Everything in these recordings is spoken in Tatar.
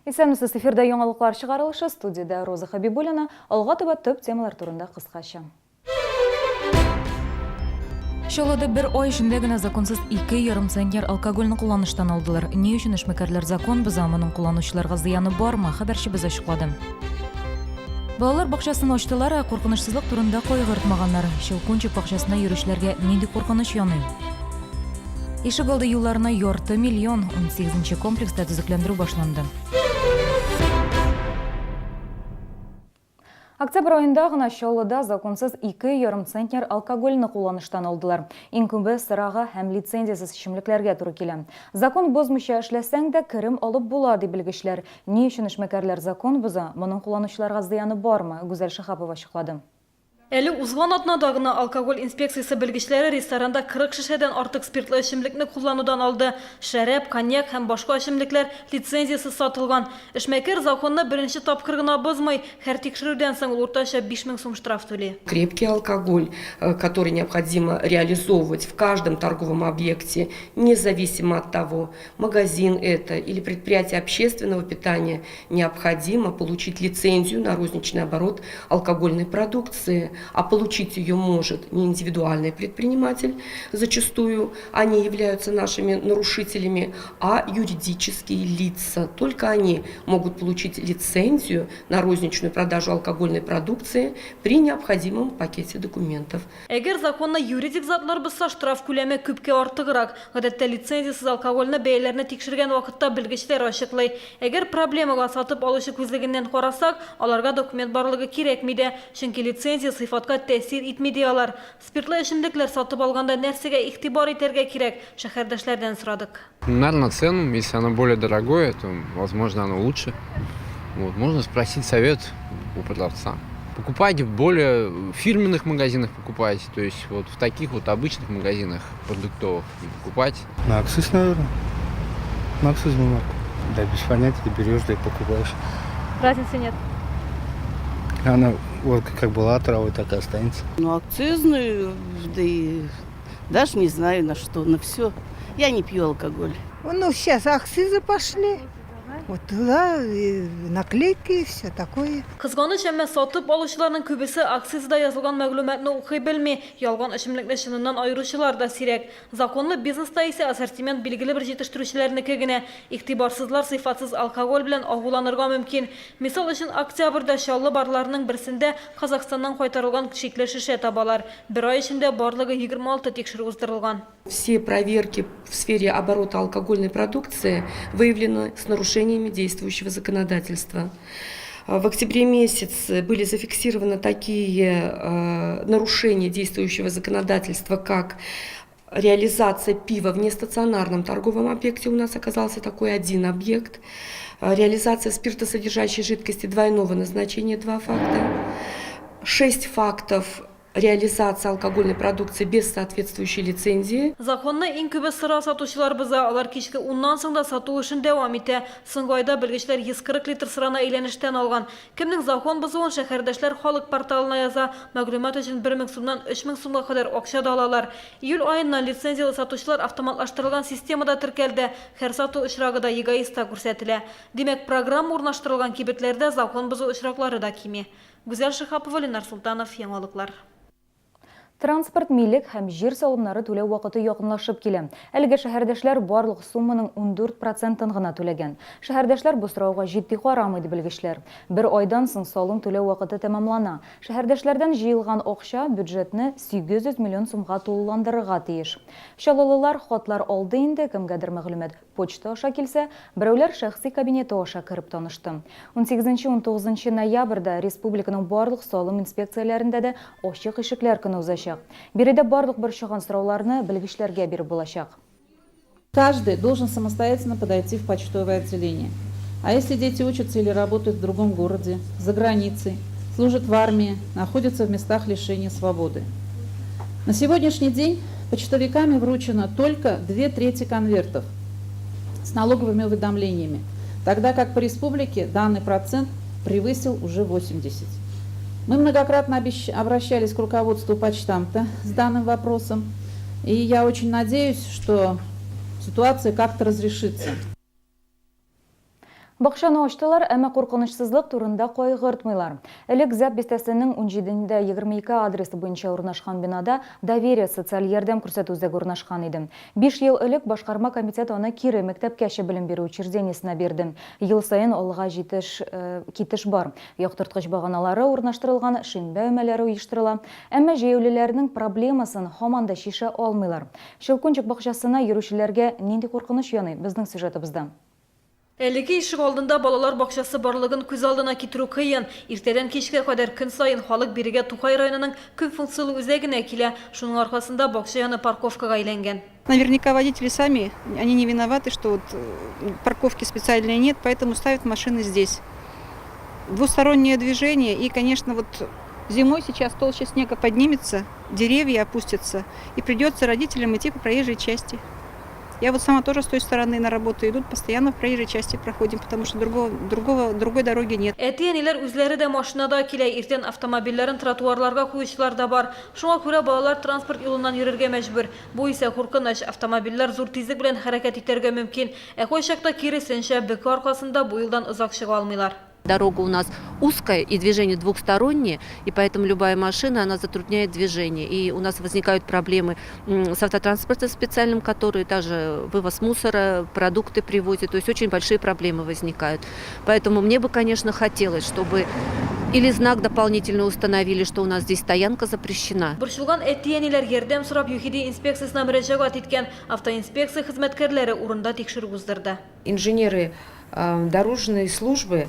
Исәнмесез, эфирда яңалыклар чыгарылышы, студиядә Роза Хәбибуллина. Алга таба төп темалар турында кыскача. Чаллыда бер ай эчендә генә законсыз 2,5 центнер алкогольне кулланыштан алдылар. Ни өчен эшмәкәрләр закон боза, моның кулланучыларга зыяны бармы, хәбәрчебез ачыклады. Балалар бакчасын ачтылар, ә куркынычсызлык турында кайгыртмаганнар. Щелкунчик бакчасына йөрүчеләргә нинди куркыныч яный? Ишегалды юлларына ярты миллион, унсигезенче комплекста төзекләндерү башланды. Октябрь аенда гына Чаллыда законсыз 2,5 центнер алкогольне кулланыштан алдылар. Иң күбе сырага һәм лицензиясез эчемлекләргә туры килә. Закон бозмыйча эшләсәң дә, керем алып була, ди белгечләр. Ни өчен эшмәкәрләр закон боза, моның кулланучыларга зыяны бармы, Гүзәл Шиһапова ачыклады. Әле узган атнада гына алкоголь инспекциясе белгечләре ресторанда 40 шешәдән артык спиртлы эчемлекне кулланудан алды. Шәраб, коньяк һәм башка эчемлекләр лицензиясез сатылган. Эшмәкәр законны беренче тапкыр гына бозмый, һәр тикшерүдән соң ул уртача 5000 сум штраф түли. Крепкий алкоголь, который необходимо реализовывать в каждом торговом объекте, независимо от того, магазин это или предприятие общественного питания, необходимо получить лицензию на розничный оборот алкогольной продукции. А получить ее может не индивидуальный предприниматель, зачастую они являются нашими нарушителями, а юридические лица. Только они могут получить лицензию на розничную продажу алкогольной продукции при необходимом пакете документов. Әгәр законны юридик затлар бозса, штраф күләме күпкә артыграк. Гадәттә, лицензиясез алкогольне бәяләрне тикшергән вакытта белгечләр ачыклый. Әгәр проблемага сатып алучы күзлегеннән карасак, аларга документ барлыгы кирәкми дә, чөнки лицензия сыйфатка тәэсир итми, ди алар. Спиртлы эчемлекләр сатып алганда нәрсәгә игътибар итәргә кирәк, шәһәрдәшләрдән сорадык. Наверно, цену, если оно более дорогое, то, возможно, оно лучше. Вот, можно спросить совет у продавца. Покупать в более фирменных магазинах покупать, то есть вот в таких вот обычных магазинах продуктовых не покупать. На акциз, наверное. На акцизную марку. Да, без понятия, берешь, да и покупаешь. Разницы нет? Она вот как была трава, так и останется. Ну, акцизную, да и даже не знаю на что, на все. Я не пью алкоголь. Ну, сейчас акцизы пошли. Вот туда и наклейки и все такое. Кызганыч, әмма сатып алучыларның күбесе акцизда язылган мәгълүматны укый белми. Ялган эчемлекне чыныннан аеручылар да сирәк. Законлы бизнеста исә ассортимент билгеле бер җитештерүчеләрнеке генә. Игътибарсызлар сыйфатсыз алкоголь белән агуланырга мөмкин. Мисал өчен, октябрьдә Чаллы барларының берсендә Казахстаннан кайтарылган шикле шешә табалар. Бер ай эчендә барлыгы 26 тикшерү уздырылган. Все проверки в сфере оборота алкогольной продукции выявлены с нарушениями действующего законодательства. В октябре месяце были зафиксированы такие нарушения действующего законодательства, как реализация пива в нестационарном торговом объекте. У нас оказался такой один объект. Реализация спиртосодержащей жидкости двойного назначения – 2 факта. 6 фактов реализация алкогольной продукции без соответствующей лицензии. Законны иң күбе сыра сатучылар боза. Алар кичке уннан соң да сату эшен дәвам итә. Соңгы айда белгечләр 140 литр сыраны әйләнештән алган. Кемнең закон бозуын шәһәрдәшләр халык порталына яза. Мәгълүмат өчен 1000 сумнан 3000 сумга кадәр акча да алалар. Июль аеннан лицензияле сатучылар автоматлаштырылган системада теркәлде. Һәр сату очрагы да ЕГАИСта күрсәтелә. Димәк, программа урнаштырылган кибетләрдә закон бозу очраклары да кими. Гүзәл Шиһапова, Ленар Солтанов, Яңалыклар. Транспорт, милек һәм җир салымнары түләү вакыты якынлашып килә. Әлегә шәһәрдәшләр барлык сумманың 14 процентын гына түләгән. Шәһәрдәшләр бу сорауга җитди карамый, ди белгечләр. Бер айдан соң салым түләү вакыты тәмамлана. Шәһәрдәшләрдән җыелган акча бюджетны 800 миллион сумга тулыландырырга тиеш. Чаллылылар хатлар алды инде, кемгәдер мәгълүмат Почта аша килсә, берәүләр шәхси кабинеты аша кереп танышты. Унсигезенче-унтугызынчы ноябрьдә республиканың барлык салым инспекцияләрендә дә Ачык ишекләр көне узачак. Биредә барлык борчыган сорауларны белгечләргә биреп булачак. Каждый должен самостоятельно подойти в почтовое отделение. А если дети учатся или работают в другом городе, за границей, служат в армии, находятся в местах лишения свободы? На сегодняшний день почтовиками вручено только 2/3 конвертов с налоговыми уведомлениями, тогда как по республике данный процент превысил уже 80. Мы многократно обращались к руководству почтамта с данным вопросом, и я очень надеюсь, что ситуация как-то разрешится. Бакчаны ачтылар, әмма куркынычсызлык турында кайгыртмыйлар. Элек Зәб бистәсенең унҗидендә 22 адресы буенча урнашкан бинада Доверие социаль ярдәм күрсәтү үзәге урнашкан иде. Биш ел элек башкарма комитет аны кире мәктәпкәчә белем бирү учреждениесенә бирде. Ел саен алга җитеш, китеш бар. Яктырткыч баганалары урнаштырылган, шимбә өмәләре оештырыла. Әмма җәяүлеләрнең проблемасын һаман да чишә алмыйлар. Щелкунчик бакчасына йөрүчеләргә нинди куркыныч яный, безнең сюжетыбызда. Әлеге ишегалдында балалар бакчасы барлыгын күз алдына китерү кыен. Иртәдән кичкә кадәр көн саен халык бирегә Тукай районының күпфункцияле үзәгенә килә. Шуның аркасында бакча яны парковкага әйләнгән. Наверняка водители сами, они не виноваты, что вот парковки специальной нет, поэтому ставят машины здесь. Двустороннее движение и, конечно, вот зимой сейчас толща снега поднимется, деревья опустятся, и придется родителям идти по проезжей части. Я вот сама тоже с той стороны на работу иду, постоянно в проезжей части проходим, потому что другого, другого, другой дороги нет. Әти-әниләр үзләре дә машинада килә, иртән автомобильләрен тротуарларга куючылар да бар. Шуңа күрә балалар транспорт юлыннан йөрергә мәҗбүр. Бу исә куркыныч, автомобильләр зур тизлек белән хәрәкәт итәргә мөмкин. Ә кайчакта киресенчә, бөке аркасында бу юлдан озак чыга алмыйлар. Дорога у нас узкая и движение двухстороннее, и поэтому любая машина, она затрудняет движение. И у нас возникают проблемы с автотранспортом специальным, который также вывоз мусора, продукты привозит. То есть очень большие проблемы возникают. Поэтому мне бы, конечно, хотелось, чтобы или знак дополнительно установили, что у нас здесь стоянка запрещена. Борчылган әти-әниләр ярдәм сорап ЮХИДИ инспекциясенә мөрәҗәгать иткән. Автоинспекция хезмәткәрләре урында тикшерү уздырды. Инженеры дорожной службы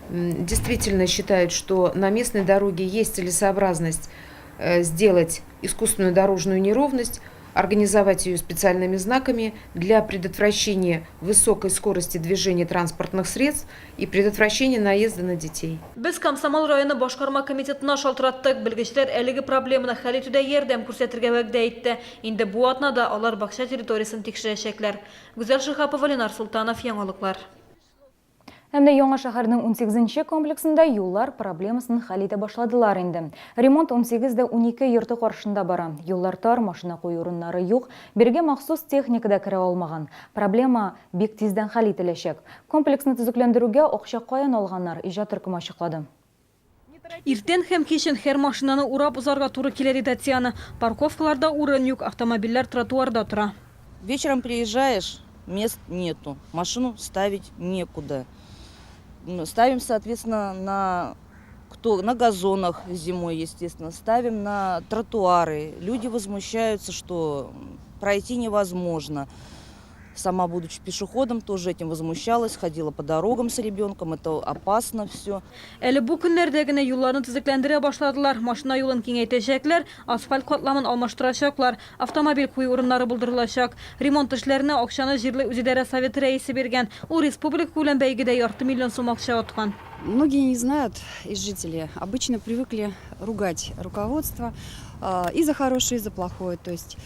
действительно считают, что на местной дороге есть целесообразность сделать искусственную дорожную неровность, организовать ее специальными знаками для предотвращения высокой скорости движения транспортных средств и предотвращения наезда на детей. Без Комсомол районы башкарма комитетына шалтыраттык. Белгечләр әлеге проблеманы хәл итүдә ярдәм күрсәтергә вәгъдә итте. Инде бу атнада алар бакча территориясен тикшерәчәкләр. Гүзәл Шиһапова, Ленар Солтанов, Яңалыклар. Ә менә Яңа шәһәрнең унсигезенче комплексында юллар проблемасын хәл итә башладылар инде. Ремонт 18 дә 12 йорты каршында бара. Юллар тар, машина кую урыннары юк, бирегә махсус техника да керә алмаган. Проблема бик тиздән хәл ителәчәк. Комплексны төзекләндерүгә акча каян алганнар, иҗат төркеме ачыклады. Иртән һәм кичен һәр машинаны урап узарга туры килә, ди Татьяна. Парковкаларда урын юк, автомобильләр тротуарда тора. Вечером приезжаешь, мест нету, машину ставить некуда. Ставим, соответственно, на кто на газонах зимой, естественно, ставим на тротуары. Люди возмущаются, что пройти невозможно. Сама, будучи пешеходом, тоже этим возмущалась, ходила по дорогам с ребенком, это опасно все. Әле бу көннәрдә генә юлларны төзекләндерә башладылар. Машина юлын киңәйтәчәкләр, асфальт катламын алмаштырачаклар, автомобиль кую урыннары булдырылачак. Ремонт эшләренә акчаны җирле үзидарә советы рәисе биргән. Ул республикакүләм бәйгедә ярты миллион сум акча откан. Многие не знают из жителей, обычно привыкли ругать руководство и за хорошее, и за плохое. То есть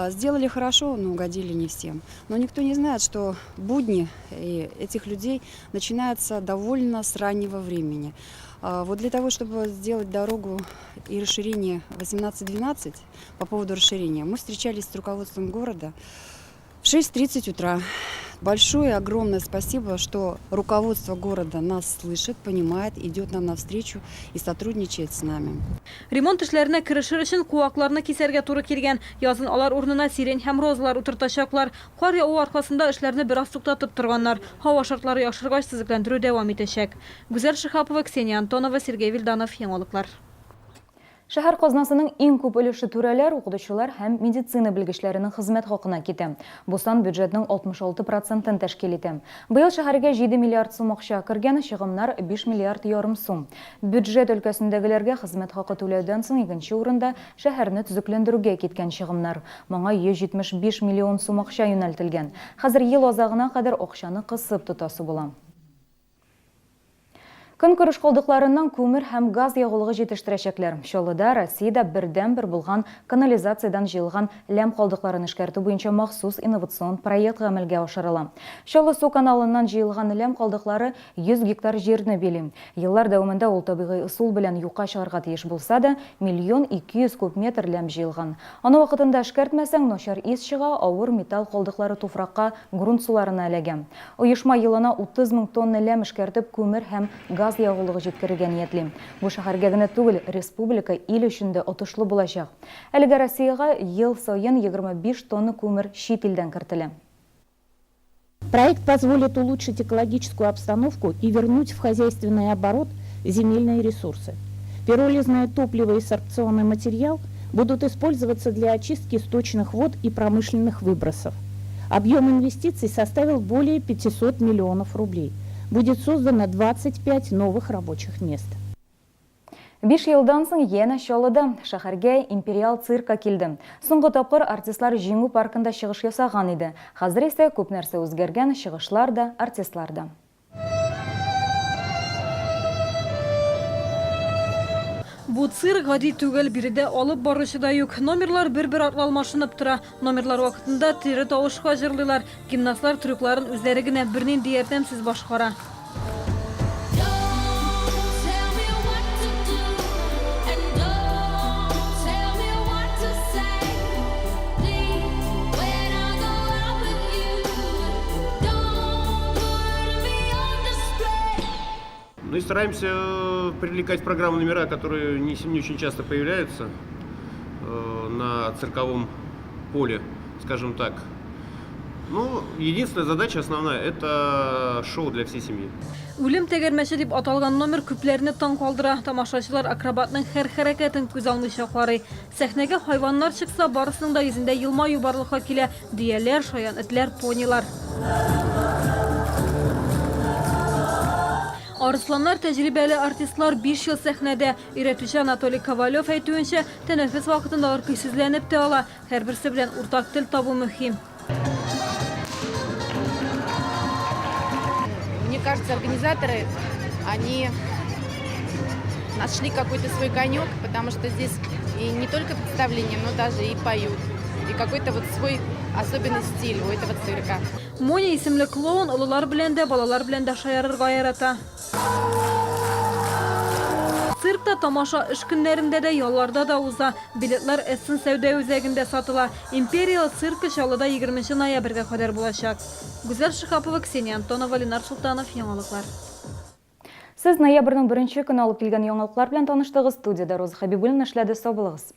сделали хорошо, но угодили не всем. Но никто не знает, что будни этих людей начинаются довольно с раннего времени. Вот для того, чтобы сделать дорогу и расширение 18-12, по поводу расширения, мы встречались с руководством города в 6:30 утра. Большое, огромное спасибо, что руководство города нас слышит, понимает, идет нам навстречу и сотрудничает с нами. Ремонт эшләренә керешер өчен куакларны кисәргә туры килгән. Язын алар урынына сирень һәм розалар утыртачаклар. Кар яву аркасында эшләрне бераз туктатып торганнар. Һава шартлары яхшыргач, төзекләндерү дәвам итәчәк. Гүзәл Шиһапова, Ксения Антонова, Сергей Вильданов, Яңалыклар. Шәһәр казнасының иң күп өлеше түрәләр, укытучылар һәм медицина белгечләренең хезмәт хакына китә. Бу сан бюджетның 66 процентын тәшкил итә. Быел шәһәргә 7 миллиард сум акча кергән, чыгымнар, 5 миллиард ярым сум. Бюджет өлкәсендәгеләргә хезмәт хакы түләүдән соң икенче урында шәһәрне төзекләндерүгә киткән чыгымнар. Моңа 175 миллион сум акча юнәлтелгән. Хәзер ел азагына кадәр акчаны кысып тотасы була. Көнкүреш калдыкларыннан күмер һәм газ ягулыгы җитештерәчәкләр. Чаллыда Россиядә бердәнбер булган канализациядән җыелган ләм калдыкларын эшкәртү буенча махсус инновацион проект гамәлгә ашырыла. Чаллы су каналыннан җыелган ләм калдыклары 100 гектар җирне били. Еллар дәвамында ул табигый ысул белән юкка чыгарга тиеш булса да, миллион 200 куб метр ләм җыелган. Аны вакытында эшкәртмәсәң, начар ис чыга, авыр металл калдыклары туфракка, грунт суларына эләгә. Оешма елына 30 мең тонна ләм эшкәртеп, күмер һәм газ ягулыгы җиткерергә ниятли. Бу шәһәргә генә түгел, республика, ил өчен дә отышлы булачак. Әлегә Россиягә ел саен 25 тонна күмер чит илдән кертелә. Проект позволит улучшить экологическую обстановку и вернуть в хозяйственный оборот земельные ресурсы. Пиролизное топливо и сорбционный материал будут использоваться для очистки сточных вод и промышленных выбросов. Объем инвестиций составил более 500 миллионов рублей. Будет создано 25 новых рабочих мест. Биш елдан соң янә Чаллыда шәһәргә Империал циркы килде. Соңгы тапкыр артистлар Җиңү паркында чыгыш ясаган иде. Хәзер исә күп нәрсә үзгәргән, чыгышлар да, артистлар да. Бу цирк гади түгел, биредә алып баручы да юк. Номерлар бер-бер артлы алмашынып тора. Номерлар вакытында тере тавышка җырлыйлар. Гимнастлар трюкларын үзләре генә бернинди ярдәмсез башкара. Ну и стараемся э, привлекать в программу номера, которые не, не очень часто появляются э, на цирковом поле, скажем так. Ну, единственная задача основная – это шоу для всей семьи. Үлем тәгәрмәче дип аталган номер күпләрне таң калдыра. Тамашачылар акробатның һәр хәрәкәтен күз алмыйча карый. Сәхнәгә хайваннар чыкса, барысының да йөзендә елмаю барлыкка килә, дөяләр, шаян этләр, понилар. Арысланнар тәҗрибәле артистлар, биш ел сәхнәдә. Өйрәтүче Анатолий Ковалев әйтүенчә, тәнәфес вакытында алар көйсезләнеп тә ала. Һәрберсе белән уртак тел табу мөһим. Мне кажется, организаторы, они нашли какой-то свой конек, потому что здесь и не только представление, но даже и поют. И какой-то вот свой особенный стиль у этого цирка. Моня исемле клоун олылар белән дә, балалар белән дә шаярырга ярата. Циркта тамаша эш көннәрендә дә, ялларда да уза. Билетлар Эссен сәүдә үзәгендә сатыла. Империя циркы Чаллыда 20 ноябрьгә кадәр булачак. Гүзәл Шиһапова, Ксения Антонова, Ленар Солтанов, Яңалыклар. Сез ноябрьнең беренче көне алып килгән яңалыклар белән таныштыгыз. Студиядә Роза Хәбибуллина эшләде. Сау булыгыз.